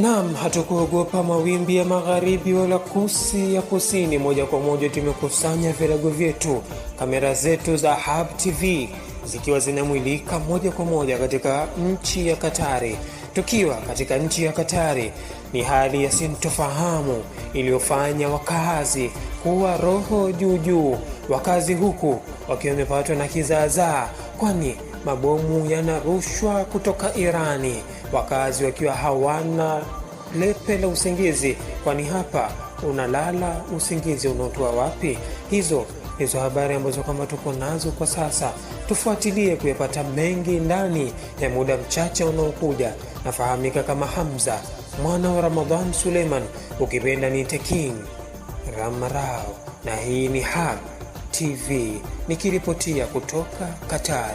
Naam, hatukuogopa mawimbi ya magharibi wala kusi ya kusini. Moja kwa moja tumekusanya virago vyetu, kamera zetu za Hub TV zikiwa zinamulika moja kwa moja katika nchi ya Katari. Tukiwa katika nchi ya Katari, ni hali ya sintofahamu iliyofanya wakazi kuwa roho juu juu, wakazi huku wakiwa wamepatwa na kizaazaa, kwani mabomu yanarushwa kutoka Irani, wakazi wakiwa hawana lepe la usingizi, kwani hapa unalala usingizi unaotoa wapi? Hizo ndizo habari ambazo kwamba tuko nazo kwa sasa. Tufuatilie kuyapata mengi ndani ya muda mchache unaokuja. Nafahamika kama Hamza mwana wa Ramadhan Suleiman, ukipenda niite King Ramarao, na hii ni Hub TV nikiripotia kutoka Qatar.